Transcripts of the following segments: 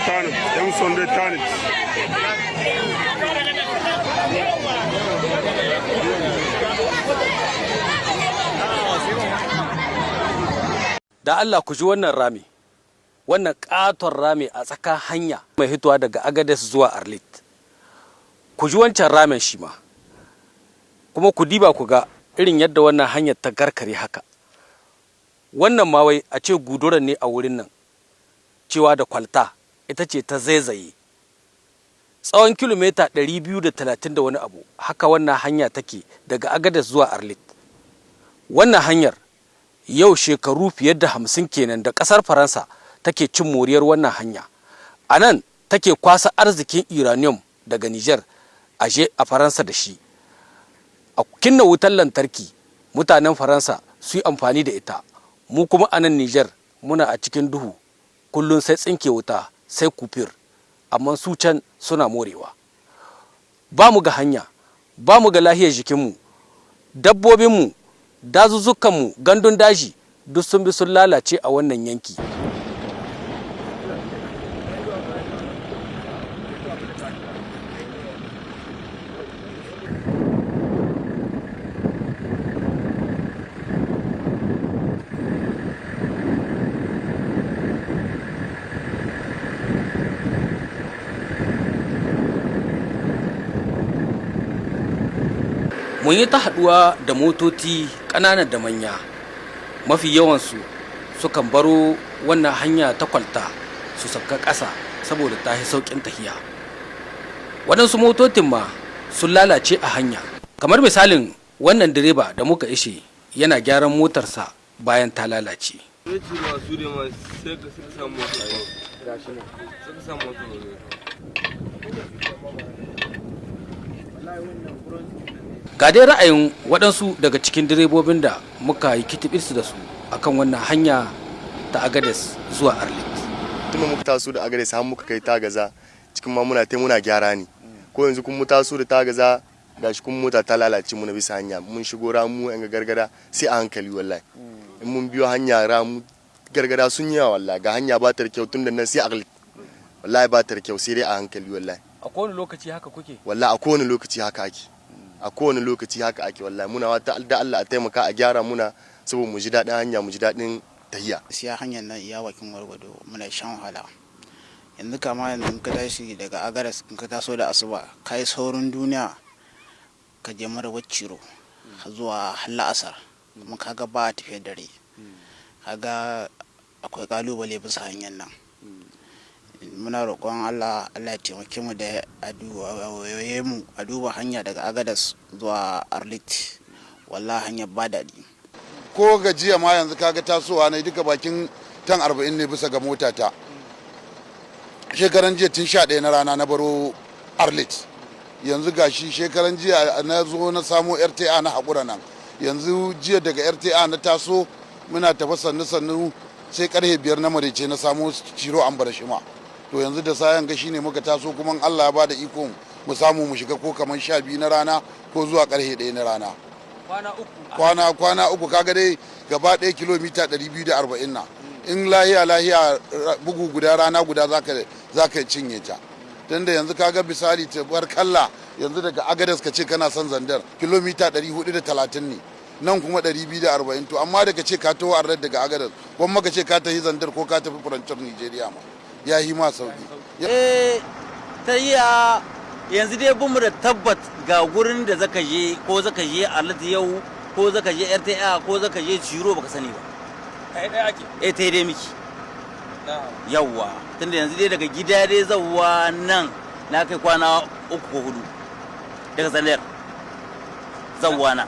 Tanit, M Sunday Tanit. Da Allah ku ji wannan rami, wannan katon rami a tsaka hanya mai hitowa daga Agadez zuwa Arlit. Ku ji wancan ramin shi ma, kuma ku diba ku ga irin yadda wannan hanyar ta garkare haka. Wannan ma wai a ce guduran ne a wurin nan, cewa da kwalta ita ce ta zaizaye tsawon kilomita 230 da wani abu. Haka wannan hanya take daga Agadez zuwa Arlit. Wannan hanyar yau shekaru fiye da 50 kenan da kasar Faransa take cin moriyar wannan hanya. A nan take kwasa arzikin uranium daga Niger aje a Faransa da shi, a kinna wutar lantarki, mutanen Faransa su yi amfani da ita. Mu kuma a nan Niger muna a cikin duhu, kullum sai tsinke wuta, sai coupure, amma su can suna morewa. Ba mu ga hanya, ba mu ga lahiyar jikinmu, dabbobinmu, dazuzzukanmu, gandun daji duk sun bi sun lalace a wannan yanki. Mun yi ta haɗuwa da motoci ƙanana da manya, mafi yawansu sukan baro wannan hanya ta kwalta su sabka ƙasa saboda ta fi sauƙin tahiya. Waɗansu motocin ma sun lalace a hanya, kamar misalin wannan direba da muka ishe yana gyaran motarsa bayan ta lalace. Sai su da ma sai ka samu sai ka samu. Ga dai ra'ayin waɗansu daga cikin direbobin da muka yi kitibirsu da su akan wannan hanya ta Agades zuwa Arlit. Tun da muka taso da Agades har muka kai Tagaza, cikin ma muna ta muna gyara ne. Ko yanzu kun mu taso da Tagaza, gashi kun mota ta lalace muna bisa hanya. Mun shigo ramu yan gargada, sai a hankali wallahi. In mun biyo hanya, ramu gargada sun yi yawa wallahi. Ga hanya ba ta da kyau, tun da nan sai Arlit wallahi ba ta da kyau, sai dai a hankali wallahi. A kowane lokaci haka kuke? Wallahi a kowane lokaci haka ake, a kowane lokaci haka ake wallahi. Muna wata da Allah a taimaka a gyara muna saboda mu ji daɗin hanya, mu ji daɗin tahiya. Siya hanyar nan iya bakin gwargwado muna shan wahala. Yanzu kama yanzu in ka tashi daga Agadas, in ka taso da asuba, ka yi saurin duniya ka je mara Ciro zuwa la'asar, kuma kaga ba a tafiyar dare, kaga akwai kalubale bisa hanyar nan. Muna roƙon Allah, Allah ya taimake mu da a mu a duba hanya daga Agadas zuwa Arlit. Wallahi hanyar ba daɗi. Ko gajiya ma yanzu kaga tasowa na duka bakin tan 40 ne bisa ga mota ta. Shekaran jiya tun 11 na rana na baro Arlit. Yanzu gashi shekaran jiya na zo na samo RTA na haƙura nan. Yanzu jiya daga RTA na taso, muna tafa sannu sannu, sai karfe 5 na marece na samo Ciro an bar shi ma. To yanzu da sayan ga shine muka taso, kuma Allah ya bada iko mu samu mu shiga ko kamar 12 na rana ko zuwa karfe 1 na rana. Kwana 3. Kwana 3. Kaga dai gaba ɗaya kilomita 240 na in lahiya lahiya bugu guda, rana guda zaka cinye ta. Tunda yanzu kaga misali kalla yanzu daga Agadas ka ce kana son Zandar, kilomita 430 ne, nan kuma 240. To amma daga ce ka taho Arlit daga Agadas, gwamma ka ce ka tafi Zandar ko ka tafi frontière Nigeria ma ya yi ma sauki. Eh, ta yanzu dai bamu da tabbat ga gurin da zaka je, ko zaka je Arlit yau, ko zaka je RTA, ko zaka je Ciro, baka sani ba. Kai ɗaya ake. Eh, ta dai miki yawwa. Tunda yanzu dai daga gida dai zawwa nan na kai kwana 3 ko 4, daga Zandar zawwa na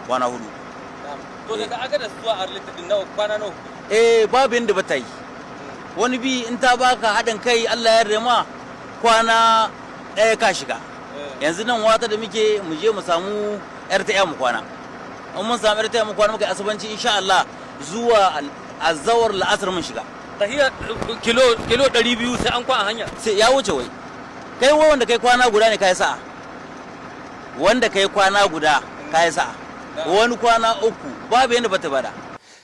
kwana 4. To daga Agadas zuwa Arlit din nawa, kwana nawa? Eh, babu yanda ba ta yi. Wani bi in ta baka haɗin kai, Allah ya rema, kwana 1 ka shiga. Yanzu nan wata da muke mu je mu samu RTA mu kwana. In mun samu RTA mu kwana, muka yi asubanci, insha Allah zuwa azawar la'asar mun shiga. Tahiya kilo 200 sai an kwana hanya. Sai ya wuce. Wai kai, wai wanda kai kwana guda ne kai sa'a, wanda kai kwana guda kai sa'a, wani kwana 3, babu yanda bata bada.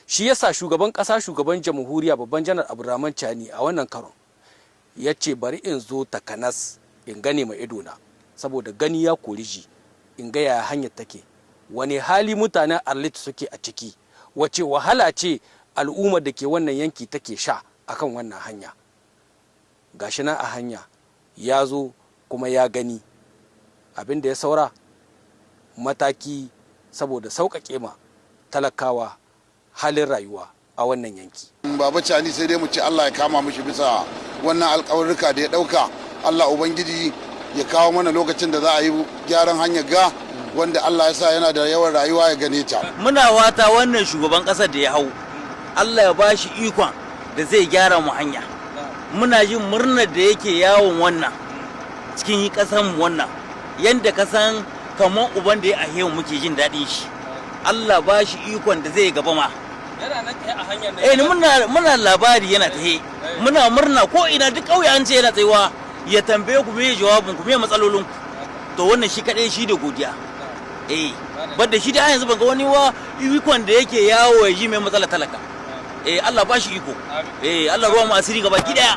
Shi yasa shugaban ƙasa, shugaban jamhuriya, babban Janar Abdurrahman Chani, a wannan karon Ya ce bari in zo takanas in gane ma idona, saboda gani ya kori ji, in ga yaya hanyar take, wani hali mutanen Arlit suke a ciki, wace wahala ce al'ummar da ke wannan yanki take sha akan wannan hanya. Gashi nan a hanya ya zo kuma ya gani. Abin da ya saura mataki saboda sauƙaƙe ma talakawa halin rayuwa a wannan yanki. Baba Cani, sai dai mu ce Allah ya kama mishi bisa wannan alƙawarruka da ya ɗauka. Allah Ubangiji ya kawo mana lokacin da za a yi gyaran hanyar ga wanda Allah ya sa yana da yawan rayuwa ya gane ta. Muna wata wannan shugaban ƙasar da ya hau, Allah ya ba shi ikon da zai gyara mu hanya. Muna jin murnar da yake yawon wannan cikin ƙasar mu wannan, yanda ka san kamar uban da ya ahe mu, muke jin daɗin shi. Allah ba shi ikon da zai gaba ma. Yana nan a hanyar? Eh, muna labari yana tahe. Muna murna, ko ina duk ƙauye an ce yana tsayuwa ya tambaye ku me jawabin ku, me matsalolin ku. To wannan shi kaɗai shi da godiya. Eh, banda shi da yanzu ban ga wani wa ikon da yake yawo ya ji mai matsala talaka. Eh, Allah ba shi iko. Eh, Allah ruwa mu asiri gaba ki daya.